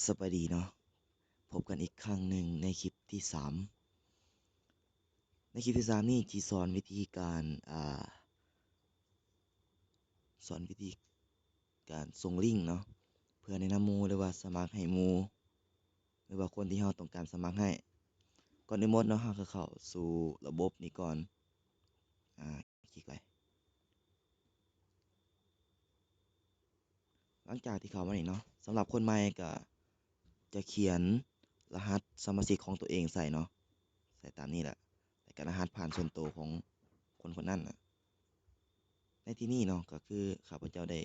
ສະບາຍດີເນາະ, ພົບກັນອີກຄັ້ງໜຶ່ງໃນຄລິບທີສາມ. ໃນຄລິບທີສາມນີ້ ຊິສອນວິທີການ ອ່າ ສອນວິທີການສົ່ງລິງເນາະ ເພື່ອແນະນຳໝູ່ ຫຼືວ່າສະໝັກໃຫ້ໝູ່ ຫຼືວ່າຄົນທີ່ເຮົາຕ້ອງການສະໝັກໃຫ້. ກ່ອນອື່ນໝົດເນາະ ເຮົາກໍເຂົ້າສູ່ລະບົບນີ້ກ່ອນ. ອາ ຄລິກໄປ. ຫຼັງຈາກທີ່ເຂົ້າມານີ້ເນາະ, ສຳລັບຄົນໃໝ່ກໍຈະຂຽນລະຫັດສະມາຊິກຂອງຕົວເອງໃສ່ເນາະ, ໃສ່ຕາມນີ້ແຫຼະ, ແລ້ວກໍລະຫັດຜ່ານສ່ວນໂຕຂອງຄົນຄົນນັ້ນນະ. ໃນທີ່ນີ້ເນາະ ກໍຄືຂ້າພະເຈົ້າໄດ້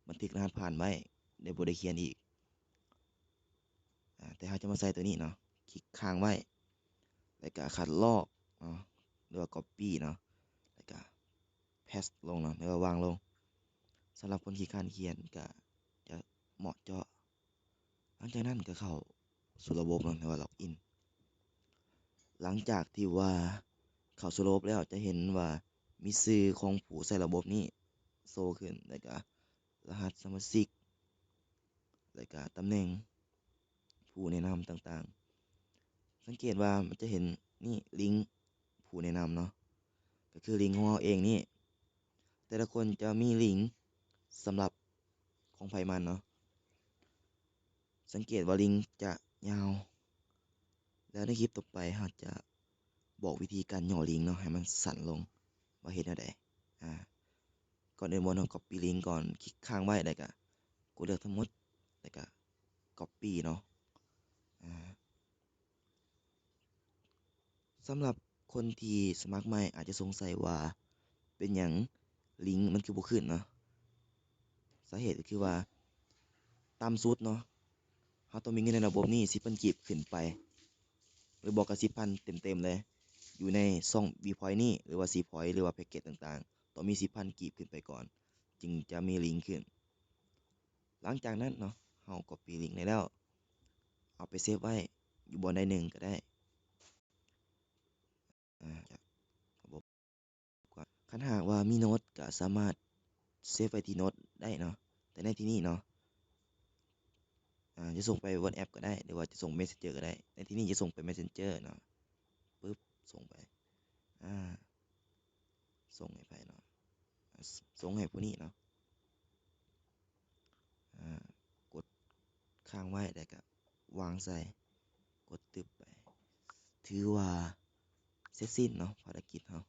ບັນທຶກລະຫັດຜ່ານໄວ້ ແລະ ບໍ່ໄດ້ຂຽນອີກ. ອາ ແຕ່ເຮົາຈະມາໃສ່ຕົວນີ້ເນາະ, ຄລິກຄ້າງໄວ້ ແລ້ວກະຄັດລອກເນາະ ຫຼືວ່າກັອບປີ້ເນາະ ແລ້ວກະເພສລົງເນາະ ຫຼືວ່າວາງລົງ. ສຳລັບຄົນຂີ້ຄ້ານຂຽນກະຈະເໝາະເຈາະ. ຫຼັງຈາກນັ້ນກະເຂົ້າສູ່ລະບົບເນາະ ຫຼືວ່າລັອກອິນ. ຫຼັງຈາກທີ່ວ່າເຂົ້າສູ່ລະບົບແລ້ວ ຈະເຫັນວ່າມີຊື່ຂອງຜູ້ໃຊ້ລະບົບນີ້ໂຊຂຶ້ນ ແລ້ວກະລະຫັດສະມາຊິກ ແລ້ວກະຕຳແໜ່ງ ຜູ້ແນະນຳຕ່າງໆ. ສັງເກດວ່າມັນຈະເຫັນນີ້ ລິງຜູ້ແນະນຳເນາະ ກໍຄືລິງຂອງເຮົາເອງນີ້. ແຕ່ລະຄົນຈະມີລິງສຳລັບຂອງໃຜມັນເນາະ. ສັງເກດວ່າລິງຈະຍາວ. ແລ້ວໃນຄລິບຕໍ່ໄປເຮົາຈະບອກວິທີການຫຍໍ້ລິງເນາະ ໃຫ້ມັນສັ້ນລົງ ວ່າເຮັດແນວໃດ. ອາ ກ່ອນອື່ນໝົດເຮົາກັອບປີ້ລິງກ່ອນ, ຄລິກຄ້າງໄວ້ ແລ້ວກະກົດເລືອກທັງໝົດ ແລ້ວກະກັອບປີ້ເນາະ. ອາ ສຳລັບຄົນທີ່ສະໝັກໃໝ່ອາດຈະສົງໄສວ່າເປັນຫຍັງລິງມັນຄືບໍ່ຂຶ້ນເນາະ. ສາເຫດກໍຄືວ່າຕ່ຳສຸດເນາະ ເຮົາຕ້ອງມີເງິນໃນລະບົບນີ້ສິບພັນກີບຂຶ້ນໄປ ຫຼືບໍ່ກໍສິບພັນເຕັມໆເລີຍ. ຢູ່ໃນຊ່ອງວີພອຍນີ້ ຫຼືວ່າຊີພອຍ ຫຼືວ່າແພັກເກັດຕ່າງໆ ຕ້ອງມີສິບພັນກີບຂຶ້ນໄປກ່ອນ ຈຶ່ງຈະມີລິງຂຶ້ນ. ຫຼັງຈາກນັ້ນເນາະ ເຮົາກັອບປີ້ລິງໄດ້ແລ້ວ ເອົາໄປເຊບໄວ້ຢູ່ບ່ອນໃດໜຶ່ງກໍໄດ້. ອາ ຄັນຫາກວ່າມີໂນ້ດກໍສາມາດເຊບໄວ້ທີ່ໂນ້ດໄດ້ເນາະ, ແຕ່ໃນທີ່ນີ້ເນາະ ອາ ຈະສົ່ງໄປວັອດແອັບກໍໄດ້ ຫຼືວ່າຈະສົ່ງເມສເຊັນເຈີກໍໄດ້. ໃນທີ່ນີ້ຈະສົ່ງໄປເມສເຊັນເຈີເນາະ, ປຶບ ສົ່ງໄປ ອາ ສົ່ງໃຫ້ໃຜເນາະ, ສົ່ງໃຫ້ຜູ້ນີ້ເນາະ. ອາ ກົດຄ້າງໄວ້ ແລ້ວກະວາງໃສ່ ກົດຕຶບໄປ. ຖືວ່າເສັດສິ້ນເນາະ ພາລະກິດເຮົາ.